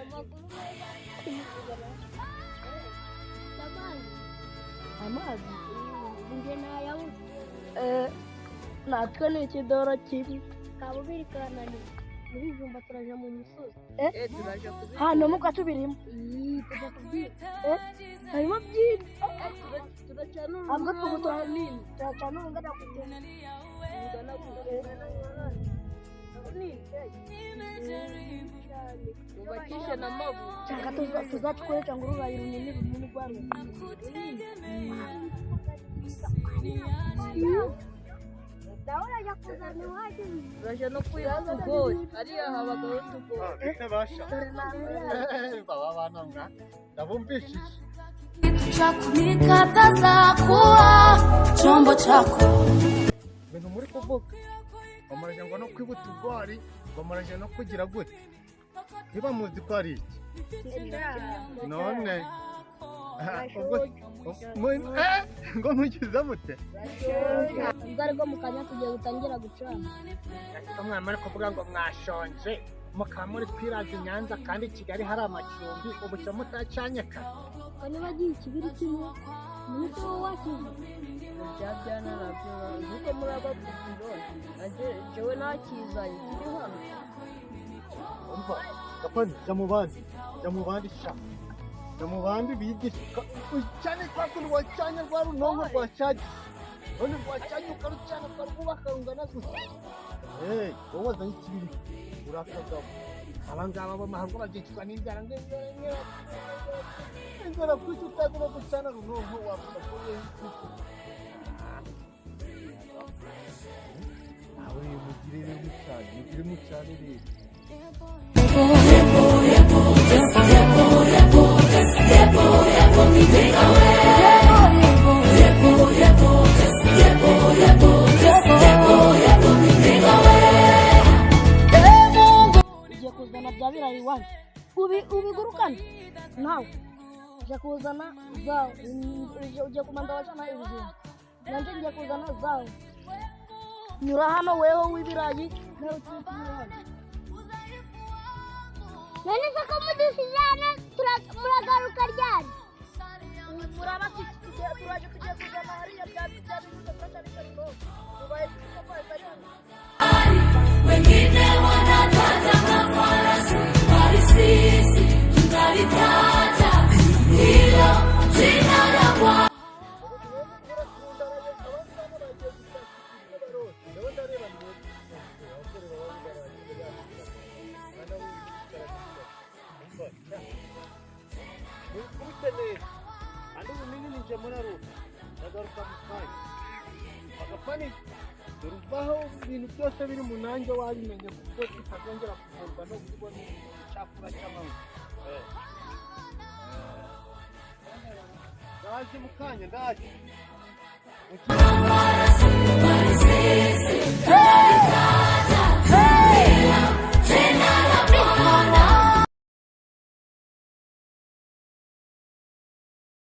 Amakuru meza. Amazi. Amazi. Njye nayabuze. Natwe ni ikidoro kimwe. Kabubiri kananiye. Muri bijumba turaja mu misozi. Turaja kubi. Hano muka tubirimo. Ii, tujya kubyiga. Harimo byinshi. Turacana. Ahubwo tugutora nini, turacana urungana gute? Rungana gute? Bubakishe n'amabuye. Cyangwa tuzacukuresha ngo urubaye runini runini rwa runini. Dawe urajya kuzana iwacu. Turaja no kwiba utugori. Hariya habagaho utugori. Bite basha? Baba bana mwa ndabumvishije. Kitu cha kunikataza kuwa chombo chako. Ibintu muri kuvuga ngo muraje ngo no kwiba utugori, ngo muraje no kugira gute, niba muzi ko ari iki none ubwo ngo mugize mute? Ubwo ariko mu kanya tugiye gutangira gucana. Ariko mwamara kuvuga ngo mwashonje, mukaba muri kwiraza i Nyanza kandi i Kigali hari amacumbi, ubu cyo mutacanye kare. Ko niba agiye ikibiri kimwe, umunsi wo wakize. Bya byana nabyo nuko muri abapupiro nanjye jewe nakizanye kiri hano. Umva gapani, jya mu bandi, jya mu bandi sha, jya mu bandi bigisha ucane kwa kundi wacanye rwa runonko rwacyagiye, none rwacanye ukarucana ukarwubaka rungana gutya. Wowe wazanye ikibiri urakagabo, aba ngaba b'amahanga bazicwa n'inzara, ngo inzara, inzara kuki utazi no gucana runonko wavuga ko nawe mugire rero mucane, mugire mucane rero. Ugiye kuzana bya birayi iwanyu ubigurukane nawe, ujya kuzana zawe, ugiye kumanza wacana ibijumba, nanjye ngiye kuzana zawe. Nyura hano weho w'ibirayi nawe ugiye kunyura hano. None se ko mudusize hano, muragaruka ryari? Muraba turaje, tugiye kuzana hariya bya bintu turacanisha runonko ubaye amazi ari hano. Wengine wanataja mafarasi, bali sisi tunalitaja hilo jina la Bwana. Murakundaraye, abandi bana bagiye gushaka ibyo barota. Ndabona ndareba ni wowe. Abasore baba baragiye bana wicara. Umva sha, mubikubite neza kandi ubunini ni nje muraruka, ndagaruka mu kanya agapani. Dore uvaho ibintu byose biri mu nanjye wabimenye, kuko tutazongera kuvurwa no kubona icyakura cy'amanywa. Ndaje mu kanya, ndaje. Mafarasi,